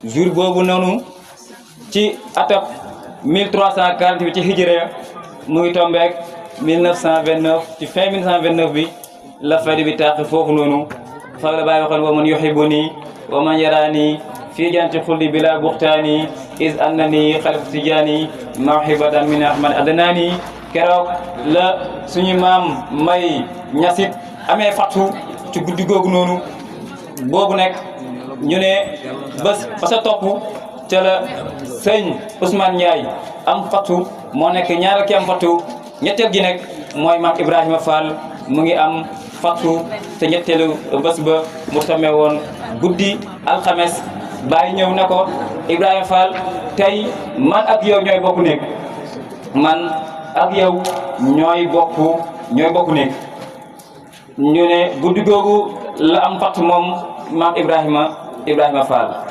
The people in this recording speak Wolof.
jour boobu noonu ci atab 1348 ci hijra mu ngi tombeek 1929 ci fin 1929 bi la fayda bi tàq foofu noonu fa la bàyyi waxoon wa man yuhibbuni wa man yarani fii janti xulli bila buxtaani is annani xalif tijaani mawhibatan min ahmad adnani keroog la suñu maam may ñasit amee fattu ci guddi googu noonu boobu nekk ñu ne bés ba sa topp ca la sëñ Ousmane Ndiaye am fattu moo nekk ñaareel ki am fattu ñetteel gi nekk mooy maam Ibrahima Fall mu ngi am fattu te ñetteelu bés ba mu tombe woon guddi alxames bàyyi ñëw ne ko Ibrahima Fall tey man ak yow ñooy bokk nekk man ak yow ñooy bokk nekk ñu ne guddi googu la am fattu moom maam Ibrahima Fall